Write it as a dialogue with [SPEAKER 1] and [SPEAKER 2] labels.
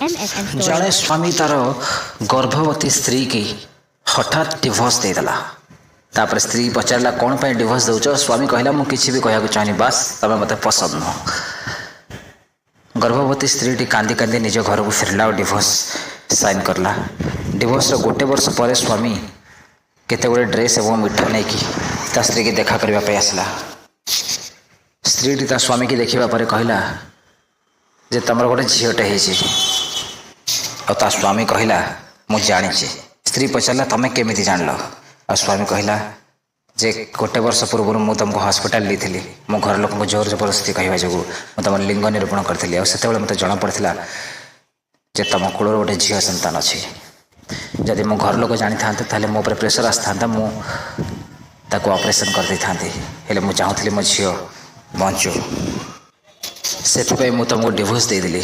[SPEAKER 1] MSN story.
[SPEAKER 2] ଜଣେ ସ୍ୱାମୀ ତାର ଗର୍ଭବତୀ ସ୍ତ୍ରୀକି ହଠାତ୍ ଡିଭୋର୍ସ ଦେଇଦେଲା। ତାପରେ ସ୍ତ୍ରୀ ପଚାରିଲା, "କ'ଣ ପାଇଁ ଡିଭୋର୍ସ ଦେଉଛ?" ସ୍ୱାମୀ କହିଲା, "ମୁଁ କିଛି ବି କହିବାକୁ ଚାହୁଁନି, ବାସ୍ ତମେ ମୋତେ ପସନ୍ଦ ନୁହଁ।" ଗର୍ଭବତୀ ସ୍ତ୍ରୀଟି କାନ୍ଦି କାନ୍ଦି ନିଜ ଘରକୁ ଫେରିଲା ଆଉ ଡିଭୋର୍ସ ସାଇନ୍ କଲା। ଡିଭୋର୍ସର ଗୋଟେ ବର୍ଷ ପରେ ସ୍ୱାମୀ କେତେ ଗୁଡ଼ିଏ ଡ୍ରେସ୍ ଏବଂ ମିଠା ନେଇକି ତା ସ୍ତ୍ରୀକି ଦେଖା କରିବା ପାଇଁ ଆସିଲା। ସ୍ତ୍ରୀଟି ତା ସ୍ୱାମୀକି ଦେଖିବା ପରେ କହିଲା ଯେ ତମର ଗୋଟେ ଝିଅଟେ ହେଇଛି। ଆଉ ତା ସ୍ୱାମୀ କହିଲା, "ମୁଁ ଜାଣିଛି।" ସ୍ତ୍ରୀ ପଚାରିଲା, "ତମେ କେମିତି ଜାଣିଲ?" ଆଉ ସ୍ୱାମୀ କହିଲା ଯେ ଗୋଟେ ବର୍ଷ ପୂର୍ବରୁ ମୁଁ ତୁମକୁ ହସ୍ପିଟାଲ ନେଇଥିଲି। ମୋ ଘର ଲୋକଙ୍କ ଜୋର ଜବରଦସ୍ତି କହିବା ଯୋଗୁଁ ମୁଁ ତୁମର ଲିଙ୍ଗ ନିରୂପଣ କରିଥିଲି। ଆଉ ସେତେବେଳେ ମୋତେ ଜଣାପଡ଼ିଥିଲା ଯେ ତୁମ କୋଳରେ ଗୋଟେ ଝିଅ ସନ୍ତାନ ଅଛି। ଯଦି ମୋ ଘର ଲୋକ ଜାଣିଥାନ୍ତେ, ତାହେଲେ ମୋ ଉପରେ ପ୍ରେସର ଆସିଥାନ୍ତା, ମୁଁ ତାକୁ ଅପରେସନ୍ କରିଦେଇଥାନ୍ତି। ହେଲେ ମୁଁ ଚାହୁଁଥିଲି ମୋ ଝିଅ ବଞ୍ଚୁ, ସେଥିପାଇଁ ମୁଁ ତୁମକୁ ଡିଭୋର୍ସ ଦେଇଦେଲି।